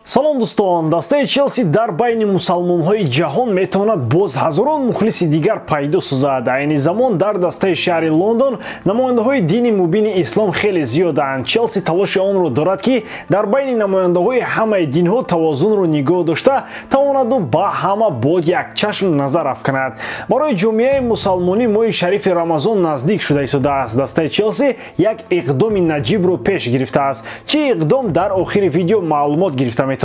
Салом дӯстон, дастаи Челси дар байни мусалмонҳои ҷаҳон метавонад боз ҳазорон мухлиси дигар пайдо созад. Айни замон дар дастаи шаҳри Лондон намояндаҳои дини мубини ислом хеле зиёданд. Челси талоши онро дорад, ки дар байни намояндаҳои ҳамаи динҳо тавозунро нигоҳ дошта тавонаду ба ҳама бо як чашм назар афканад. Барои ҷомеаи мусалмонӣ моҳи шарифи Рамазон наздик шуда истодааст. Дастаи Челси як иқдоми наҷибро пеш гирифтааст. Чӣ иқдом, дар охири видео маълумот гирифта метавонед.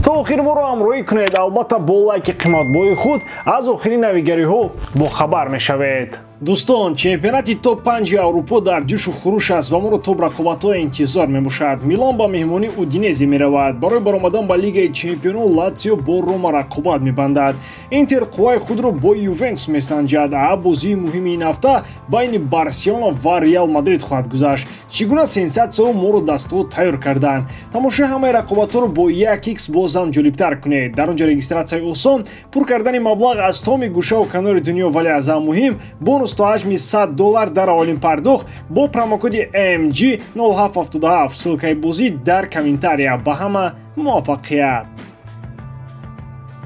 То охир моро ҳамроҳӣ кунед, албатта бо лайки қиматбоҳои худ аз охири навигариҳо бохабар мешавед. Дӯстон, чемпионати топ 5 Аврупо дар ҷӯшу хуруш аст ва моро топ рақобатҳо интизор мебошад. Милон ба меҳмонии Удинезе меравад. Барои баромадан ба Лигаи чемпионон Латсио бо Рома рақобат мебандад. Интер қувваи худро бо Ювентус месанҷад. А бозии муҳими ин ҳафта байни Барселона ва Реал Мадрид хоҳад гузашт. Чӣ гуна сенсатсияҳо моро дастҳо тайёр карданд? Тамошои ҳамаи рақобатҳоро бо 1x боз ҳам ҷолибтар кунед. Дар он ҷо регистратсияи осон, пур кардани маблағ аз томи гӯшаву канори дунё, вале аз ҳам муҳим бонус то ҳаҷми $100 дар аввалин пардохт бо промокоди MG0777. Ссылкаи бозӣ дар комментария. Ба ҳама муваффақият!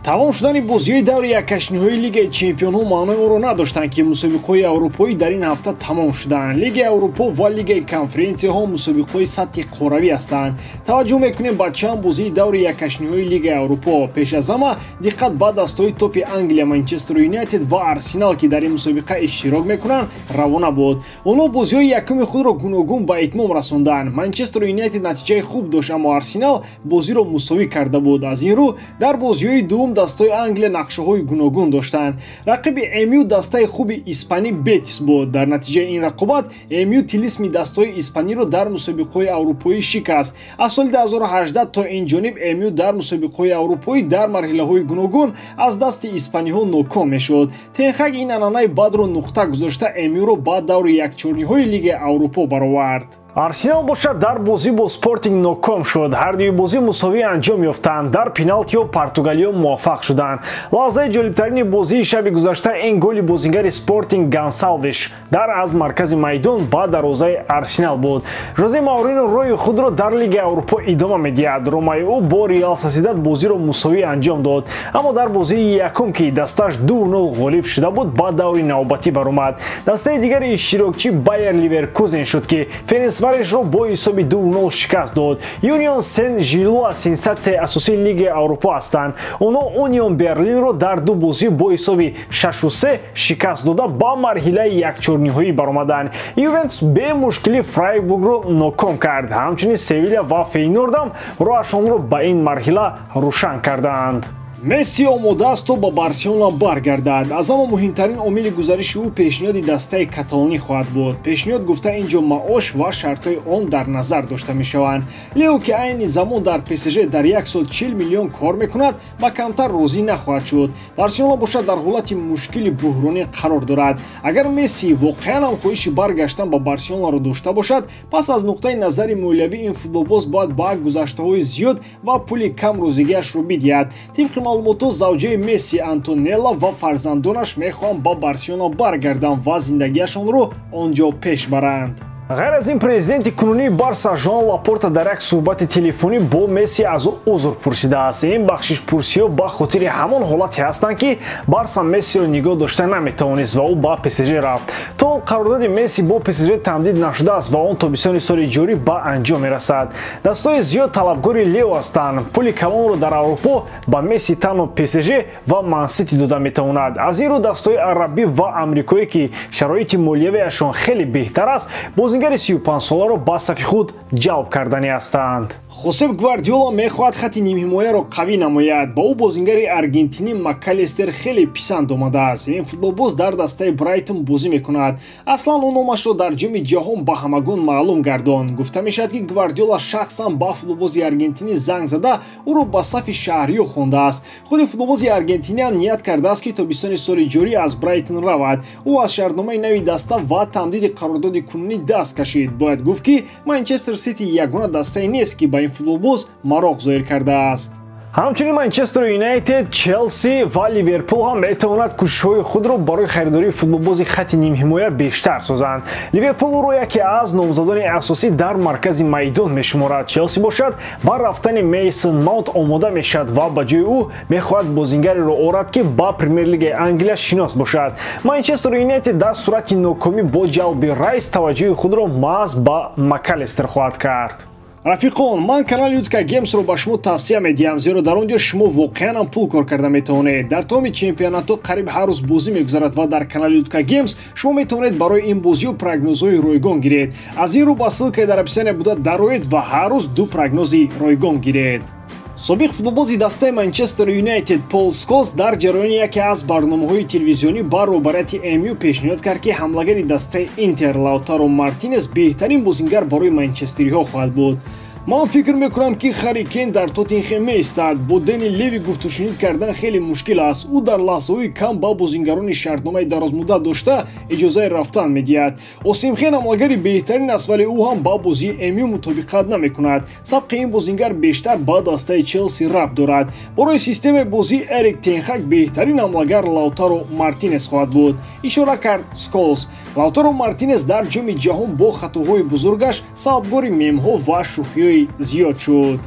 Тамом шудани бозиҳои даври яккашниҳои Лигаи чемпионҳо маънои онро надоштанд, ки мусобиқаҳои аврупоӣ дар ин ҳафта тамом шуданд. Лигаи Аврупо ва Лигаи конференсияҳо мусобиқаҳои сатҳи қоравӣ ҳастанд. Таваҷҷӯҳ мекунем ба чанд бозии даври яккашниҳои Лигаи Аврупо. Пеш аз ҳама диққат ба дастҳои топи Англия, Манчестер Юнайтед ва Арсенал, ки дар ин мусобиқа иштирок мекунанд, равона буд. Онҳо бозиҳои якуми худро гуногун ба итмом расонданд. Манчестер Юнайтед натиҷаи хуб дошт, аммо Арсенал бозиро мусовӣ карда буд. Аз ин рӯ дар бозиҳои дуввум дастҳои Англия нақшаҳои гуногун доштанд. Рақиби МЮ дастаи хуби испанӣ Бетис буд. Дар натиҷаи ин рақобат МЮ тилисми дастҳои испаниро дар мусобиқаҳои аврупоӣ шикаст. Аз соли 2018 то ин ҷониб МЮ дар мусобиқаҳои аврупоӣ дар марҳилаҳои гуногун аз дасти испаниҳо ноком мешуд. Тенхаг ин анъанаи бадро нуқта гузошта, МЮ-ро ба даври якчорниҳои Лигаи Аврупо баровард. Арсенал бошад дар бозӣ бо Спортинг ноком шуд. Ҳар дуи бозӣ мусовӣ анҷом ёфтанд. Дар пеналтиҳо португалиҳо муваффақ шуданд. Лаҳзаи ҷолибтарини бозии шаби гузашта ин голи бозингари Спортинг Гонсалвиш дар аз маркази майдон ба дарвозаи Арсенал буд. Жозе Маурино роҳи худро дар Лигаи Аврупо идома медиҳад. Ромаи ӯ бо Реал Сосьедад бозиро мусовӣ анҷом дод, аммо дар бозии якум, ки дастааш 2-0 ғолиб шуда буд, ба даври навбатӣ баромад. Дастаи дигари иштирокчӣ Байер Ливеркузен шуд, ки Ференсварешро бо ҳисоби 2-0 шикаст дод. Юнион Сен Жилуа сенсатсияи асосии Лигаи Аврупо ҳастанд. Онҳо Унион Берлинро дар ду бозӣ бо ҳисоби 6-3 шикаст дода, ба марҳилаи якчорниҳоӣ баромаданд. Ювентус бемушкилӣ Фрайбургро ноком кард. Ҳамчунин Севиля ва Фейнордам роҳашонро ба ин марҳила рӯшан карданд. Месси омода аст то ба Барселона баргардад. Аз ҳама муҳимтарин омили гузариши ӯ пешниҳоди дастаи каталонӣ хоҳад буд. Пешниҳод гуфта ин ҷо маош ва шартҳои он дар назар дошта мешаванд. Лео, ки айни замон дар ПСЖ дар як сол 40 миллион кор мекунад, ба камтар розӣ нахоҳад шуд. Барселона бошад дар ҳолати мушкили буҳронӣ қарор дорад. Агар Месси воқеан ҳам хоҳиши баргаштан ба Барселонаро дошта бошад, пас аз нуқтаи назари молиявӣ ин футболбоз бояд ба гузаштаҳои зиёд ва пули кам розигиашро бидиҳад. Тибқи маълумотҳо, завҷаи Месси Антонелла ва фарзандонаш мехоҳанд ба Барселона баргарданд ва зиндагиашонро он ҷо пеш баранд. Ғайр аз ин, президенти кунунии Барса Жоан Лапорта дар як суҳбати телефонӣ бо Месси аз ӯ узр пурсидааст. Ин бахшишпурсиҳо ба хотири ҳамон ҳолате ҳастанд, ки Барса Мессиро нигоҳ дошта наметавонист ва ӯ ба ПСЖ рафт. То ҳол қарордоди Месси бо ПСЖ тамдид нашудааст ва он тобистони соли ҷорӣ ба анҷом мерасад. Дастҳои зиёд талабгори Лео ҳастанд. Пули калонро дар Аврупо ба Месси танҳо ПСЖ ва Мансити дода метавонад. Аз ин рӯ дастҳои арабӣ ва амрикоӣ, ки шароити молиявиашон хеле беҳтар аст, бозингари 35-соларо ба сафи худ ҷалб карданӣ ҳастанд. Хосеп Гвардиола мехоҳад хати нимҳимояро қавӣ намояд. Ба ӯ бозингари аргентинӣ Макалистер хеле писанд омадааст. Ин футболбоз дар дастаи Брайтон бозӣ мекунад. Аслан ӯ номашро дар ҷоми ҷаҳон ба ҳамагон маълум гардонд. Гуфта мешавад, ки Гвардиола шахсан ба футболбози аргентинӣ занг зада, ӯро ба сафи шаҳриё хондааст. Худи футболбози аргентинӣ ҳам ният кардааст, ки тобистони соли ҷорӣ аз Брайтон равад. Ӯ аз шартномаи нави даста ва тамдиди қарордоди кунунӣ даст кашид. Бояд гуфт, ки Манчестер Сити ягона дастае нест, ки ба ин футболбоз мароқ зоҳир кардааст. Ҳамчунин Манчестер Юнайтед, Челси ва Ливерпул ҳам метавонад кӯшишҳои худро барои харидории футболбози хати нимҳимоя бештар созанд. Ливерпул ӯро яке аз номзадони асосӣ дар маркази майдон мешуморад. Челси бошад, ба рафтани Мейсон Маунт омода мешавад ва ба ҷои ӯ мехоҳад бозингареро орад, ки ба Премер-лигаи Англия шинос бошад. Манчестер Юнайтед дар сурати нокомӣ бо ҷалби Райс таваҷҷӯҳи худро маҳз ба Макалистер хоҳад кард. Рафиқон, ман канали Юдка Геймсро ба шумо тавсия медиҳам, зеро дар он ҷо шумо воқеан ҳам пул кор карда метавонед. Дар тамоми чемпионатҳо қариб ҳар рӯз бозӣ мегузарад ва дар канали Юдка Геймс шумо метавонед барои ин бозиҳо прогнозҳои ройгон гиред. Аз ин рӯ ба ссылкаи дар описания буда дароед ва ҳар рӯз ду прогнози ройгон гиред. Собиқ футболбози дастаи Манчестер Юнайтед Пол Сколс дар ҷараёни яке аз барномаҳои телевизионӣ ба роҳбарияти МЮ пешниҳод кард, ки ҳамлагари дастаи Интер Лаутаро Мартинес беҳтарин бозингар барои манчестериҳо хоҳад буд. Ман фикр мекунам, ки Харри Кейн дар Тоттенхем меистад. Бо Дени Леви гуфтушунид кардан хеле мушкил аст. Ӯ дар лаҳзаҳои кам ба бозингарони шартномаи дарозмуддат дошта иҷозаи рафтан медиҳад. Осимхен ҳамлагари беҳтарин аст, вале ӯ ҳам ба бозии МЮ мутобиқат намекунад. Сабқи ин бозингар бештар ба дастаи Челси рабт дорад. Барои системаи бозии Эрик Тенхак беҳтарин ҳамлагар Лаутаро Мартинес хоҳад буд, ишора кард Сколс. Лаутаро Мартинес дар Ҷоми ҷаҳон бо хатоҳои бузургаш сабабгори мемҳо ва шӯхиҳои зиёд шуд.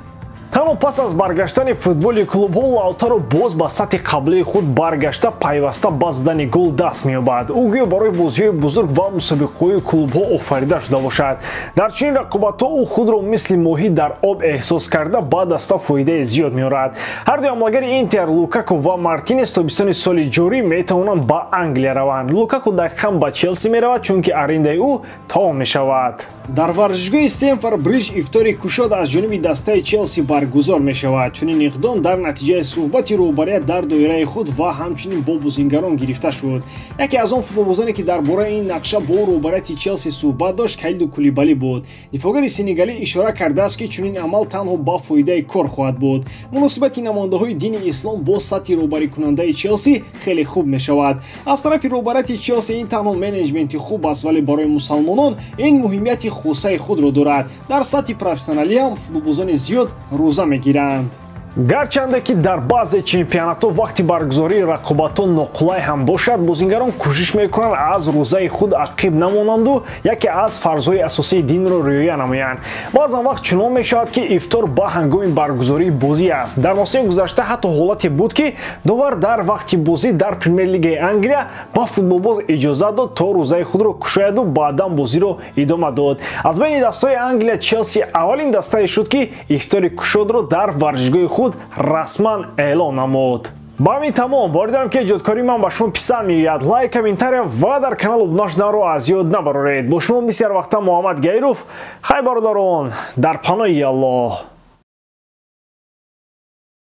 Танҳо пас аз баргаштани футболи клубҳо Лаутаро боз ба сатҳи қаблии худ баргашта, пайваста ба задани гол даст меёбад. Ӯ гӯё барои бозиҳои бузург ва мусобиқаҳои клубҳо офарида шуда бошад. Дар чунин рақобатҳо ӯ худро мисли моҳӣ дар об эҳсос карда, ба даста фоидаи зиёд меорад. Ҳар дуи ҳамлагари Интер Лукаку ва Мартинес тобистони соли ҷорӣ метавонанд ба Англия раванд. Лукаку дақиқан ба Челси меравад, чунки арендаи ӯ тамом мешавад. Дар варзишгоҳи Стемфорд Бриҷ ифтори кушод аз ҷониби дастаи Челси баргузор мешавад. Чунин иқдом дар натиҷаи суҳбати роҳбарият дар доираи худ ва ҳамчунин бо бозингарон гирифта шуд. Яке аз он футболбозоне, ки дар бораи ин нақша бо роҳбарияти Челси суҳбат дошт, Калиду Кулибалӣ буд. Дифоъгари сенегалӣ ишора кардааст, ки чунин амал танҳо ба фоидаи кор хоҳад буд. Муносибати намояндаҳои дини ислом бо сатҳи роҳбарикунандаи Челси хеле хуб мешавад. Аз тарафи роҳбарияти Челси ин танҳо менеҷменти хуб аст, вале барои мусалмонон ин муҳимияти хосаи худро дорад. Дар сатҳи профессионалӣ ҳам футболбозони зиёд рӯза мегиранд. Гарчанде ки дар баъзе чемпионатҳо вақти баргузории рақобатҳо ноқулай ҳам бошад, бозингарон кӯшиш мекунанд аз рӯзаи худ ақиб намонанду яке аз фарзҳои асосии динро риоя намоянд. Баъзан вақт чунон мешавад, ки ифтор ба ҳангоми баргузории бозӣ аст. Дар мавсими гузашта ҳатто ҳолате буд, ки довар дар вақти бозӣ дар Премер-лигаи Англия ба футболбоз иҷозат дод, то рӯзаи худро кушояду баъдан бозиро идома дод. Аз байни дастаҳои Англия Челси аввалин дастае шуд, ки ифтори кушодро дар варзишгоҳи худ расман эълон намуд. Ба ҳамин тамом. Боридам, ки эҷодкории ман ба шумо писанд меояд. Лайк, комментария ва дар канал обуна шуданро аз ёд набароред. Бо шумо мисли ҳар вақта Муҳаммад Гаиров. Хай, бародарон, дар паноҳи Аллоҳ.